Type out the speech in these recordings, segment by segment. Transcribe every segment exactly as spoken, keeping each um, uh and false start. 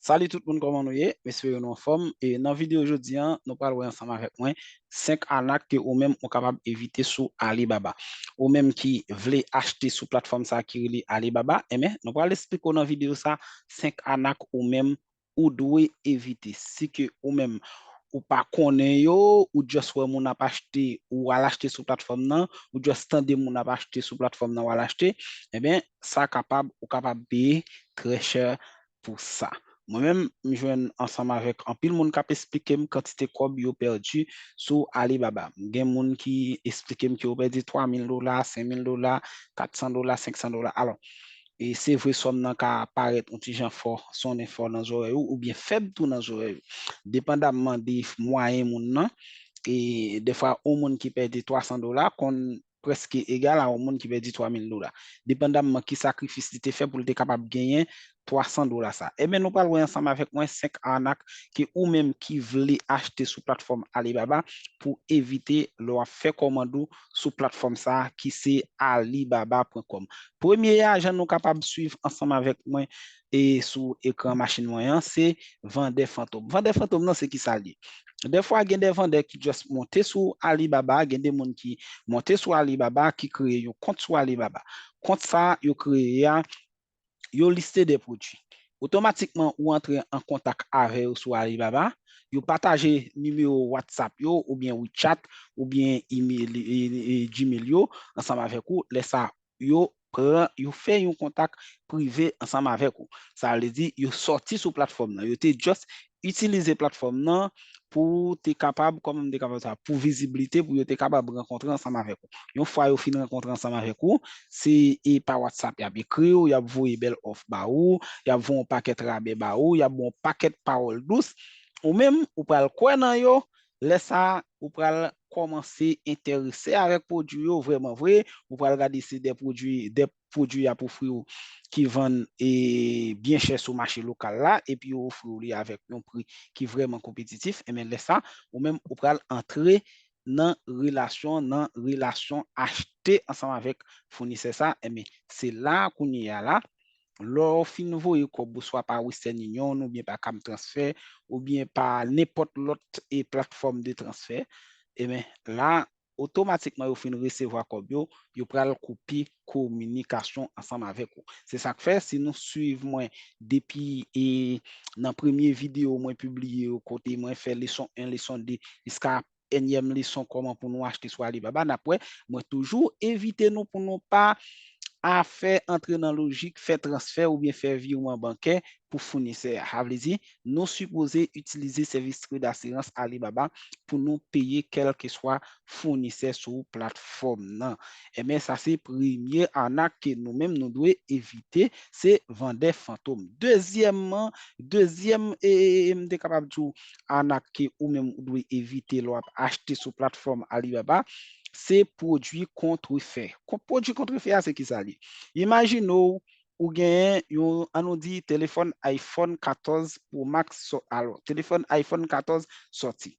Salut tout moun, kòman nou ye? M espere nou anfòm. E nan videyo jodi a, nou pral wè ansanm avèk mwen senk anak ke ou menm ou kapab evite sou Alibaba. Ou menm ki vle achte sou platfòm sa ki rele Alibaba, enben, nou pral esplike w nan videyo sa senk anak ou menm ou dwe evite. Si ke ou menm ou pa konnen yo, ou just wè moun ap achte, ou al achte sou platfòm nan, ou just tande moun ap achte sou platfòm nan, ou al achte, enben, sa kapab, ou kapab peye trè chè pou sa. Mwen menm, m jwenn ansanm avèk anpil moun k ap esplike m kantite kòb yo pèdi sou Alibaba. Gen moun ki esplike m ke yo pèdi twa mil dola, senk mil dola, kat san dola, senk san dola. Alò, e se vre sòm nan ka parèt yon ti jan fò, sonnen fò nan zòrèy ou, oubyen fèb tou nan zòrèy ou. Depandamman de mwayen moun nan, e defwa, yon moun ki pèdi twa san dola konn prèske egal a yon moun ki pèdi twa mil dola, depandamman ki sakrifis li te fè pou l te kapab genyen twa san dola sa. Enben, nou pral wè ansanm avèk mwen senk anak ke ou menm ki vle achte sou platfòm Alibaba pou evite lè w ap fè kòmand ou sou platfòm sa ki se alibaba pwen kòm. Premye a, jan nou kapab swiv ansanm avèk mwen e sou ekran machin mwen an, se vandè fantom. Vandè fantom nan, se ki sa l ye? Dèfwa, gen de vandè ki just monte sou Alibaba, gen de moun ki monte sou Alibaba, ki kreye yon kont sou Alibaba. Kont sa yo kreye a, yo liste de pwodui. Otomatikman, ou antre an kontak avè yo sou Alibaba, yo pataje nimewo WhatsApp yo, oubyen WeChat, oubyen email, e, e, Gmail yo, ansanm avèk ou. Lè sa, yo pran, yo fè yon kontak prive ansanm avèk ou. Sa vle di, yo sòti sou platfòm nan. Yo te just itilize platfòm nan pou te kapab, kòman m te kapab sa, pou viziblite, pou yo te kapab rankontre ansanm avèk ou. Yon fwa yo fin rankontre ansanm avèk ou, se e pa WhatsApp y ap ekri w, y ap voye bèl òf ba ou, y ap voye yon pakèt rabè ba ou, y ap ba w yon pakèt pawòl dous. Ou menm, ou pral kwè nan yo, lè sa, ou pral kòmanse enterese avèk pwodui yo vrèman vre, ou pral gade se de pwodui, de pwodui y ap ofri w ki vann e byen chè sou mache lokal la, epi yo ofri w li avèk yon pri ki vrèman konpetitif, enben lè sa, ou menm ou pral antre nan relasyon, nan relasyon achte ansanm avèk founisè sa, enben se la kounye a la, lè w fin voye kòb ou swa pa Western Union, oubyen pa Cam Transfer, oubyen pa nenpòt lòt e platfòm de transfè, enben la, otomatikman yo fin resevwa kòb yo, yo pral koupe kominikasyon ansanm avèk ou. Se sa k fè, si nou swiv mwen depi e nan premye videyo mwen pibliye yo, kote mwen fè leson en, leson de, jiska ènyèm leson kòman pou nou achte sou Alibaba, n ap wè, mwen toujou envite nou pou nou pa a fè antre nan lojik, fè transfè oubyen fè virman bankè pou founisè a. Sa vle di, nou sipoze itilize sèvis trade asirans Alibaba pou nou peye kèlkeswa founisè sou platfòm nan. Enben, sa se premye anak ke nou menm nou dwe evite, se vandè fantom. Dezyèmman, dezyèm, e, e, e, m te kapab di w, anak ke ou menm ou dwe evite lè w ap achte sou platfòm Alibaba, se pwodui kontrefè. Kon-, pwodui kontrefè a, se ki sa l ye? Imajine w, ou genyen yon, ann nou di, telefòn iPhone katòz Pro Max sò-, alò, telefòn iPhone katòz sòti.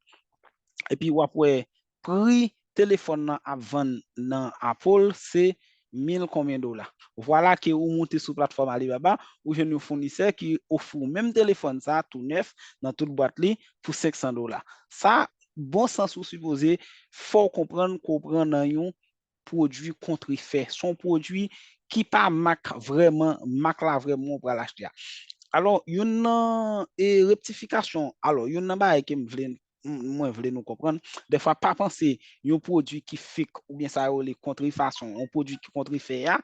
Epi w ap wè pri telefòn nan ap vann nan Apple, se mil konbyen dola. Vwala ke ou moute sou platfòm Alibaba, ou jwenn yon founisè ki ofri w menm telefòn sa, tou nèf, nan tout bwat li, pou senk san dola. Sa, bon sans ou sipoze fè w konprann ke w pran nan yon pwodui kontrefè. Se yon pwodui ki pa mak vrèman, mak la vrèman ou pral achte a. Alò, youn nan, e, reptifikasyon, alò, youn nan bagay ke m vle, m, mwen vle nou konprann, dèfwa pa panse yon pwodui ki fake oubyen sa yo rele kontrefason, yon pwodui ki kontrefè a,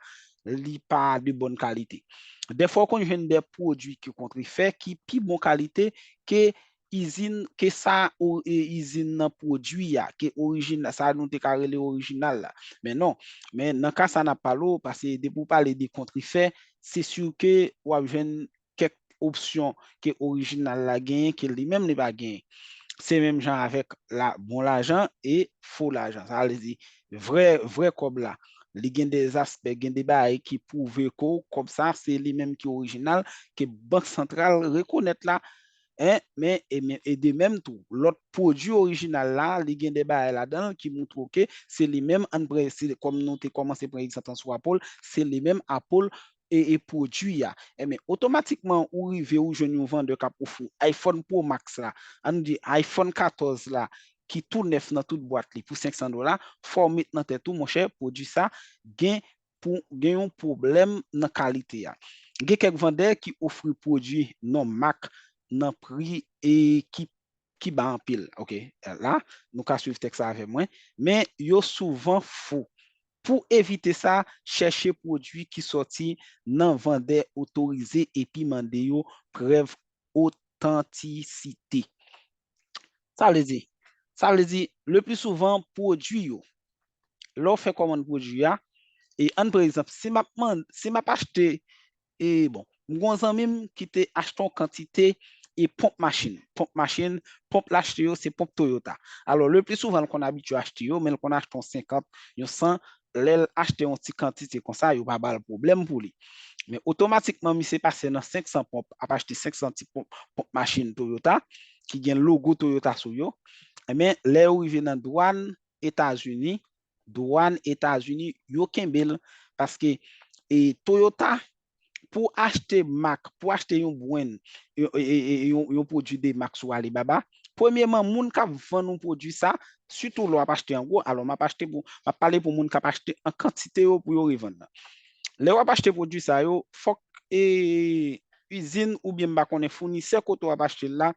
li pa de bòn kalite. Dèfwa ou konn jwenn de pwodui ki kontrefè ki pi bon kalite ke izin, ke sa o-, e, izin nan pwodui a, ke orijinal, sa nou te ka rele orijinal la. Men non, men nan ka sa n ap pale w, paske depi w pale de kontrefè, se si ke w ap jwenn kèk opsyon ke orijinal la genyen, ke li menm li pa genyen. Se menm jan avèk la, bon lajan e fo lajan. Sa vle di, vrè, vrè kòb la, li gen de aspè, gen de bagay ki pwouve ke kòb sa, se li menm ki orijinal, ke Bank Santral rekonèt la, en, men, e, men, e de menm tou, lòt pwodui orijinal la, li gen de bagay ladan l ki montre w ke se li menm, ann pran, se, kòm nou te kòmanse pran egzanp lan sou Apple, se li menm Apple e, e pwodui a, enben, otomatikman ou rive ou jwenn yon vandè k ap ofri iPhone Pro Max la, ann di iPhone katòz la, ki tou nèf nan tout bwat li pou senk san dola, fò w met nan tèt ou, monchè, pwodui sa gen pou gen yon pwoblèm nan kalite a. Gen kèk vandè ki ofri pwodui non mak nan pri e ki ki ba anpil. Ok, la, nou ka swiv tèks la avè mwen, men yo souvan fo. Pou evite sa, chèche pwodui ki sòti nan vandè otorize epi mande yo prèv otantisite. Sa vle di, sa vle di, le pli souvan, pwodui yo, lè w fè kòmann pwodui a, e ann pa egzanp, si m ap, si m ap achte e bon, m gon zanmi m ki te achte yon kantite e ponp machin. Ponp machin, ponp l achte yo, se ponp Toyota. Alò, le pli souvan, l konn abitye achte yo, men l konn achte yon senkant, yon san. Lè l achte yon ti kantite konsa, yo pa ba l pwoblèm pou li. Men otomatikman, misye pase nan senk san ponp, ap achte senk san ti ponp, ponp machin Toyota, ki gen logo Toyota sou yo. Men, lè yo rive nan dwàn Etazini, dwàn Etazini, yo kenbe l. Paske e, Toyota, pou achte mak, pou achte yon brand, yon, e, e, e, yon, yon pwodui de mak sou Alibaba, premyeman, moun k ap vann yon pwodui sa, sitou lè w ap achte an gwo, alò m ap achte pou, m ap pale pou moun k ap achte an kantite yo pou yo revann nan. Lè w ap achte pwodui sa yo, fòk e, izin oubyen m pa konnen founisè kote w ap achte l la,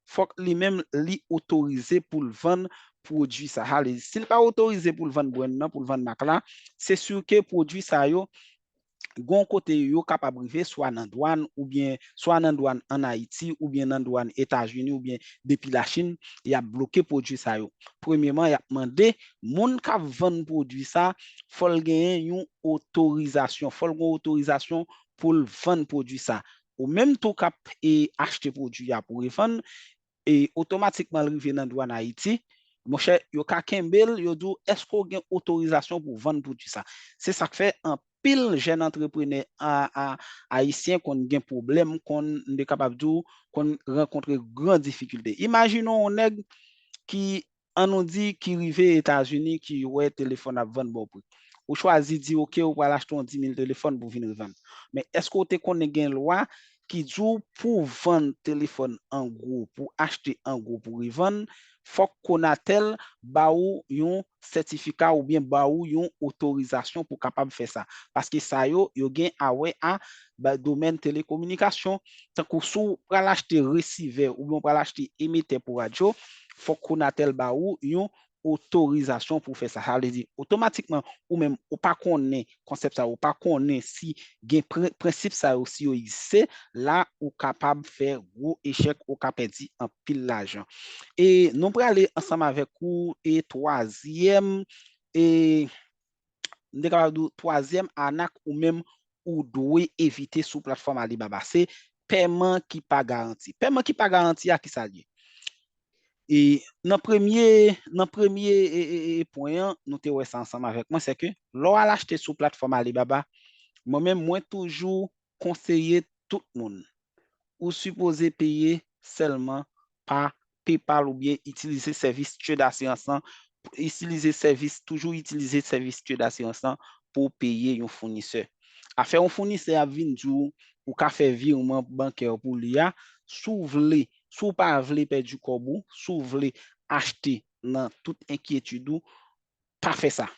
fòk li menm li otorize pou l vann pwodui sa. Sa vle di, si l pa otorize pou l vann brand nan, pou l vann mak la, se si ke pwodui sa yo, gon kote yo kapab rive, swa nan dwàn, oubyen swa nan dwàn ann Ayiti, oubyen nan dwàn Etazini, oubyen depi Lachin, y ap bloke pwodui sa yo. Premyeman, y ap mande moun k ap vann pwodui sa, fò l genyen yon otorizasyon, fò l gen otorizasyon pou l vann pwodui sa. Ou menm tou k ap e, achte pwodui a pou revann, e otomatikman l rive nan dwàn Ayiti, monchè, yo ka kenbe l, yo di w, èske w gen otorizasyon pou w vann pwodui sa? Se sa k fè anpil jèn antreprenè a, a, ayisyen konn gen pwoblèm, konn, m te kapab di w, konn rankontre gran difikilte. Imajine w yon nèg ki, ann nou di, ki rive Etazini, ki wè telefòn ap vann bò pri. Ou chwazi di, oke, ou pral achte yon di mil telefòn pou vin revann. Men èske w te konnen gen lwa ki di w pou vann telefòn an gwo, pou achte an gwo, pou revann, fòk Conatel ba ou yon sètifika oubyen ba ou yon otorizasyon pou kapab fè sa. Paske sa yo, yo gen a wè a ba, domèn telekominikasyon. Tankou si w pral achte resivè oubyen w pral achte emetè pou radyo, fòk Conatel ba ou yon otorizasyon pou w fè sa. Sa vle di, otomatikman, ou menm, ou pa konnen konsèp sa, ou pa konnen si gen pre-, prensip sa yo, si yo egziste, la, ou kapab fè gwo echèk, ou ka pèdi anpil lajan. E nou prale ansanm avèk ou, e twazyèm, e m te kapab di w, twazyèm anak ou menm ou dwe evite sou platfòm Alibaba, se pèman ki pa garanti. Pèman ki pa garanti a, ki sa l ye? E nan premye, nan premye, e, e, e, pwen an, nou te wè sa ansanm avèk mwen, se ke lè w al achte sou platfòm Alibaba, mwen menm, mwen toujou konseye tout moun, ou sipoze peye sèlman pa PayPal oubyen itilize sèvis Trade Assurance lan, itilize sèvis, toujou itilize sèvis Trade Assurance lan pou w peye yon founisè. Afè yon founisè ap vin di w, ou ka fè virman bankè pou li a, si w vle, si w pa vle pèdi kòb ou, si w vle achte nan tout enkyetid ou, pa fè sa.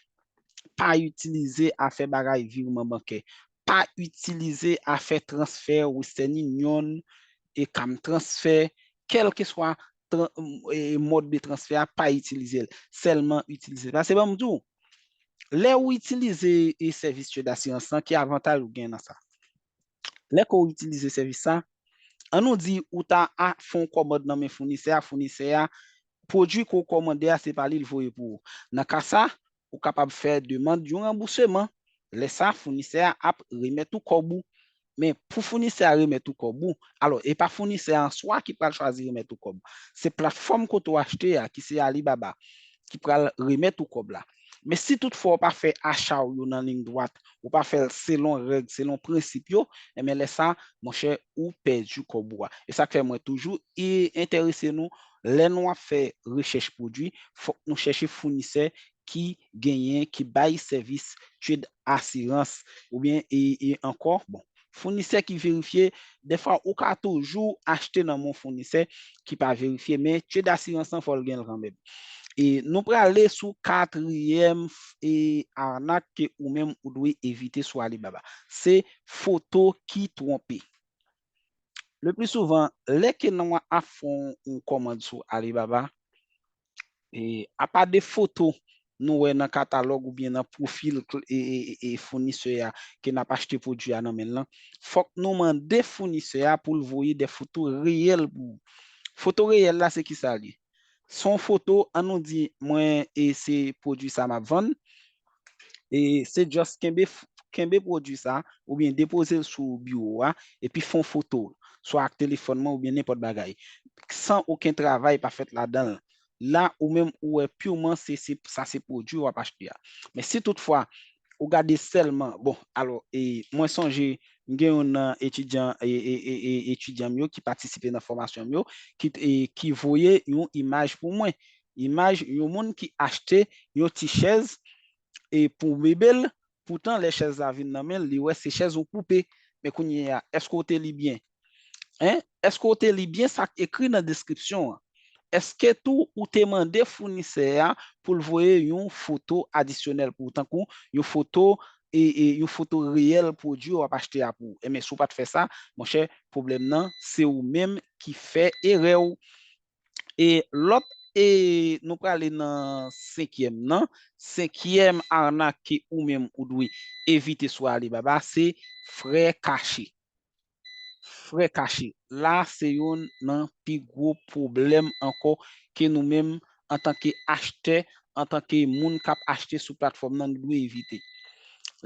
Pa itilize afè bagay virman bankè. Pa itilize afè transfè Western Union, e Cam Transfer, kèlkeswa tran-, e, mòd de transfè a, pa itilize l. Sèlman itilize. Paske ban m di w, lè ou itilize, e, sèvis Trade Assurance lan, ki avantaj ou gen nan sa? Lè ke w itilize sèvis sa, ann nou di ou ta a fè yon kòmand nan men founisè a, founisè a, pwodui ke w kòmande a, se pa li l voye pou ou. Nan ka sa, ou kapab fè demann yon ranbousman. Lè sa, founisè a ap remèt ou kòb ou. Men pou founisè a remèt ou kòb ou, alò, e pa founisè a an swa ki pral chwazi remèt ou kòb. Se platfòm kote w achte a, ki se Alibaba, ki pral remèt ou kòb la. Men si toutfwa w pa fè acha w yo nan liy dwat, ou pa fè l selon règ, selon prensip yo, enben lè sa, monchè, ou pèdi kòb ou a. E sa k fè mwen toujou e enterese nou, lè nou ap fè rechèch pwodui, fòk nou chèche founisè ki genyen, ki bay sèvis trade asirans, oubyen e, e ankò, bon, founisè ki verifye, dèfwa ou ka toujou achte nan men yon founisè ki pa verifye, men trade asirans lan fò l gen l kanmenm. E nou prale sou katriyèm e, anak ke ou menm ou dwe evite sou Alibaba. Se foto ki twonpe. Le pli souvan, lè ke nou ap fè yon kòmand sou Alibaba, e, apa de foto nou wè nan katalòg oubyen nan pwofil e, e, e, founisè a ke n ap achte pwodui a nan men l lan, fòk nou mande founisè a pou l voye de foto reyèl pou ou. Foto reyèl la, se ki sa l ye? Se yon foto, an nou di, mwen, e se pwodui sa m ap vann, e se just kenbe, kenbe pwodui sa, oubyen depoze l sou biwo a, epi fè yon foto, swa ak telefòn mwen oubyen nenpòt bagay, san okenn travay pa fèt ladan l. La, ou menm, ou wè piman se, se, sa se pwodui w ap achte a. Men si toutfwa, ou gade sèlman, bon, alò, e mwen sonje, m gen youn nan etidyan, e, e, e, e, etidyan m yo ki patisipe nan fòmasyon m yo, ki, e, ki voye yon imaj pou mwen. Imaj yon moun ki achte yon ti chèz e pou mebe l, poutan lè chèz la vin nan men l, li wè se chèz yon poupe. Men kounye a, èske w te li byen? Hein? Èske w te li byen sa k ekri nan deskripsyon an? Èske tou ou te mande founisè a pou l voye yon foto adisyonèl pou ou, tankou yon foto e, e yon foto reyèl pwodui w ap achte a pou ou? Enben, si w pa t fè sa, monchè, pwoblèm nan, se ou menm ki fè erè w. E lòt, e nou prale nan senkyèm nan. Senkyèm anak ke ou menm ou dwe evite sou Alibaba, se frè kache. Frè kache. La, se youn nan pi gwo pwoblèm ankò ke nou menm, antanke achtè, antanke moun k ap achte sou platfòm nan, nou dwe evite.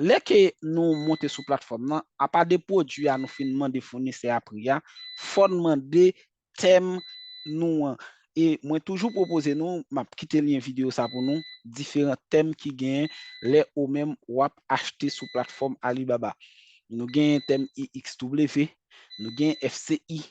Lè ke nou monte sou platfòm nan, apa de pwodui a nou fin mande founisè a pri a, fò n mande tèm nou an. E mwen toujou pwopoze nou, m ap kite lyen videyo sa pou nou, diferan tèm ki genyen lè ou menm w ap achte sou platfòm Alibaba. Nou genyen tèm I X W, nou genyen F C I,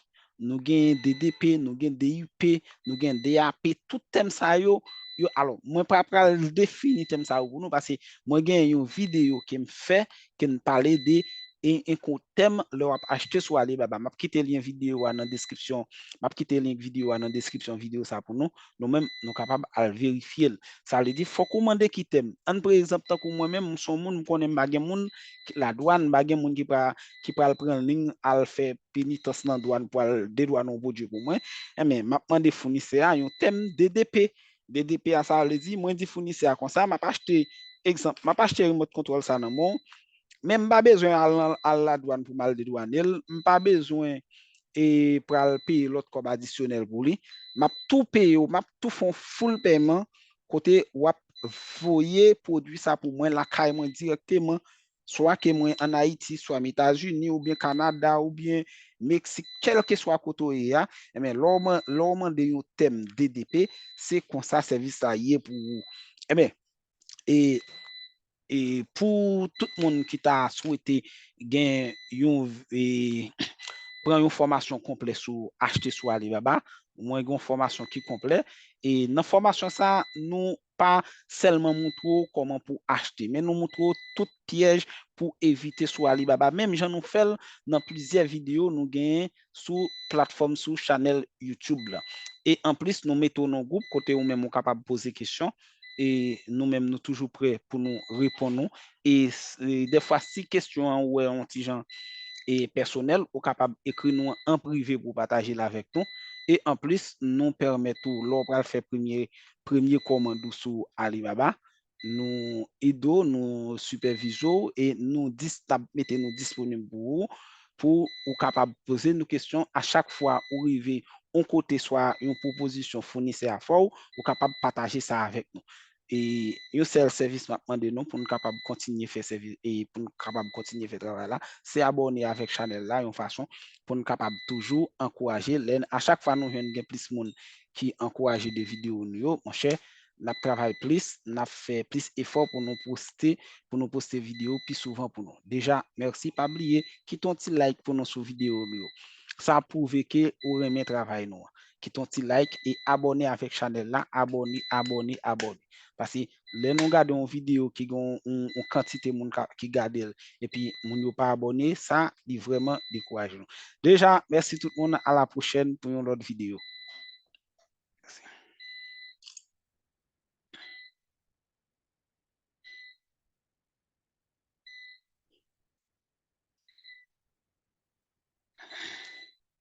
nou genyen D D P, nou gen D U P, nou gen D A P, tout tèm sa yo, yo, alò, mwen pa pral defini tèm sa yo pou nou, paske mwen gen yon videyo ke m fè, ke m pale de e, e kon tèm lè w ap achte sou Alibaba. M ap kite lyen videyo a nan deskripsyon. M ap kite lyen videyo a nan deskripsyon videyo sa pou nou. Nou menm, nou kapab al verifye l. Sa vle di, fòk ou mande ki tèm. Ann pre egzanp, tankou mwen menm, m se yon moun, m konnen m pa gen moun ki ladwàn, m pa gen moun ki pra-, ki pral pran liy al fè penitans nan dwàn pou al dedwane yon pwodui pou mwen. Enben, m ap mande founisè a yon tèm D D P. D D P a, sa vle di, mwen di founisè a konsa, m ap achte, egzanp, m ap achte remote control sa nan men w, men m pa bezwen al, al ladwàn pou m al dedwane l, m pa bezwen e pral peye lòt kòb adisyonèl pou li. M ap tou peye w, m ap tou fè yon full pèman kote w ap voye pwodui sa pou mwen lakay mwen dirèkteman, swa ke mwen ann Ayiti, swa m Etazini, oubyen Kanada, oubyen Meksik, kèlkeswa kote w ye a, enben, lè w man-, lè w mande yon tèm D D P, se konsa sèvis la ye pou ou. Enben, e, e pou tout moun ki ta swete gen yon, e, pran yon fòmasyon konplè sou achte sou Alibaba, mwen gen yon fòmasyon ki konplè. E nan fòmasyon sa, nou pa sèlman montre w kòman pou achte, men nou montre w tout pyèj pou evite sou Alibaba. Menm jan nou fè l nan plizyè videyo nou genyen sou platfòm, sou chanèl YouTube la. E anplis, nou mete w nan gwoup kote ou menm ou kapab poze kesyon, e nou menm nou toujou prè pou nou reponn ou. E, e dèfwa, si kesyon an ou wè yon ti jan e pèsonèl, ou kapab ekri nou an prive pou pataje l avèk nou. E anplis, nou pèmèt ou, lè w pral fè premye, premye kòmand ou sou Alibaba, nou ede w, nou sipèvize w e nou dis-, n ap mete nou disponib pou ou, pou ou kapab poze nou kesyon a chak fwa ou rive yon kote, swa yon pwopozisyon founisè a fè w, ou kapab pataje sa avèk nou. E yon sèl sèvis m ap mande nou pou n kapab kontinye fè sèvis, e pou n kapab kontinye fè travay la, se abòne avèk chanèl la yon fason pou n kapab toujou ankouraje. Lè n, a chak fwa nou jwenn gen plis moun ki ankouraje de videyo nou yo, monchè, n ap travay plis, n ap fè plis efò pou nou poste, pou nou poste videyo pi souvan pou nou. Deja, mèsi, pa bliye, kite yon ti like pou nou sou videyo nou yo. Sa ap pwouve ke ou renmen travay nou an. kite yon ti like e abòne avèk chanèl la, abòne, abòne, abòne. Paske lè nou gade yon videyo ki gen yon, yon kantite moun ki gade l, epi moun yo pa abòne, sa, li vrèman dekouraje nou. Deja, mèsi tout moun, a la pwochèn pou yon lòt videyo.